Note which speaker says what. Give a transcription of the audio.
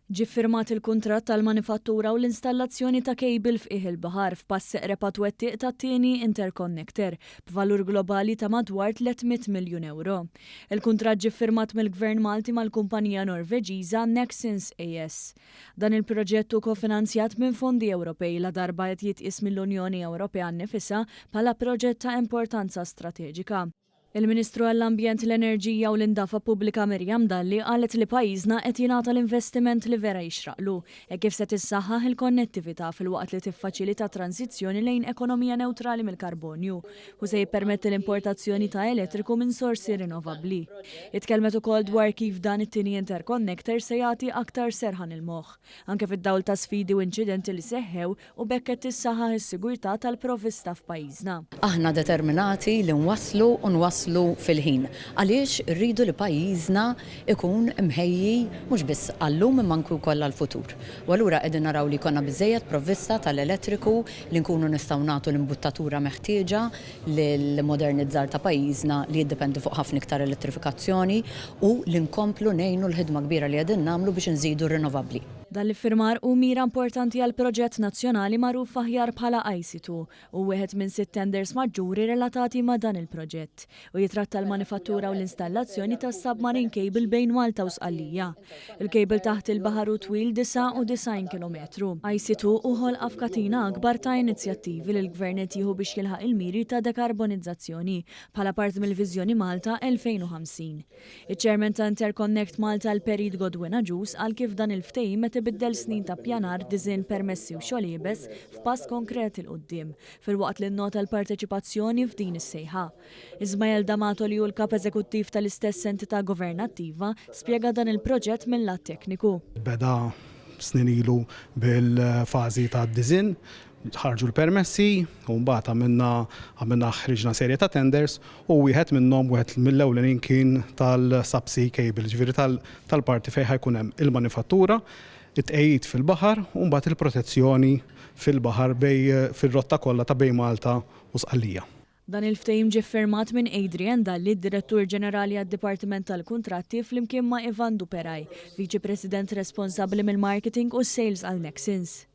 Speaker 1: Ġie ffirmat il-kuntratt għall-manifattura u l-installazzjoni ta' cable f'qiegħ il-baħar f'pass eqreb għat-twettiq tat-tieni interconnector, b'valur globali ta' madwar 300 miljun ewro. Il-kuntratt ġie ffirmat mill-Gvern Malti mal-kumpanija Norveġiża Nexans AS. Dan il-proġett hu kofinanzjat minn fondi Ewropej ladarba qed jitqies mill-Unjoni Ewropea nnifisha bħala proġett ta' importanza strateġika. Il-Ministru għall-Ambjent, l-Enerġija u l-Indafa Pubblika Miriam Dalli qalet li pajjiżna qed jingħata l-investiment li vera jixraqlu, hekk kif se tissaħħaħ il-konnettività filwaqt li tiffaċilita tranżizzjoni lejn ekonomija newtrali mill-karbonju u se jippermetti l-importazzjoni ta' elettriku minn sorsi rinnovabbli. Hi tkellmet ukoll dwar kif dan it-tieni interconnector se jagħti aktar serħan il-moħħ, anke fid-dawl ta' sfidi u inċidenti li seħħew u b'hekk qed tissaħħaħ is-sigurtà tal-provvista f'pajjiżna.
Speaker 2: Aħna determinati li nwasslu u nwasslu fil-ħin għaliex irridu li pajjiżna jkun imħejji mhux biss għal-lum imma anki wkoll għall-futur. U allura qegħdin naraw li jkollna biżżejjed provvista tal-elettriku li nkunu nistgħu nagħtu l-imbuttatura meħtieġa lill-modernizzar ta' pajjiżna li jiddependi fuq ħafna iktar elettrifikazzjoni u li nkomplu ngħinu l-ħidma kbira li qegħdin nagħmlu biex inżidu r-rinnovabbli.
Speaker 1: Dan l-iffirmar hu mira importanti għall-proġett nazzjonali magħruf aħjar bħala IC2 u wieħed minn sitt tenders maġġuri relatati ma' dan il-proġett u jitratta l-manifattura u l-installazzjoni ta' submarine cable bejn Malta u Sqallija. Il-cable taħt il-baħar hu twil 99 kilometru. IC2 hu ħolqa f'katina akbar ta' inizjattivi li l-Gvern qed jieħu biex jilħaq il-miri ta' dekarbonizzazzjoni bħala parti mill-Viżjoni Malta 2050. Iċ-Chairman ta' Interconnect Malta l-Perit Godwin Agius qal kif dan il-ftehim qed ibiddel snin ta' ppjanar, disinn, permessi u xogħol iebes f'pass konkret 'il quddiem, filwaqt li nnota l-parteċipazzjoni f'din is-sejħa. Ismael D'Amato li hu l-Kap Eżekuttiv tal-istess entità governattiva spjega dan il-proġett mil-lat tekniku.
Speaker 3: Beda snin ilu bil-fażi tad-disinn, Ħarġu l-permessi u mbagħad għamilna għamilna ħriġna serje ta' tenders u wieħed minnhom, wieħed mill-ewlenin kien tal-subsea cable, jiġifieri tal-parti fejn ħa jkun hemm il-manifattura, it-tqegħid fil-baħar u mbagħad il-protezzjoni fil-baħar bejn fir-rotta kollha ta' bejn Malta u Sqallija.
Speaker 1: Dan il-ftehim ġie ffirmat minn Adrian Dalli, Direttur Ġenerali għad-Dipartiment tal-Kuntratti flimkien ma' Ivan Duperaj, Viċi President responsabbli mill-Marketing u s-Sales għal Nexans.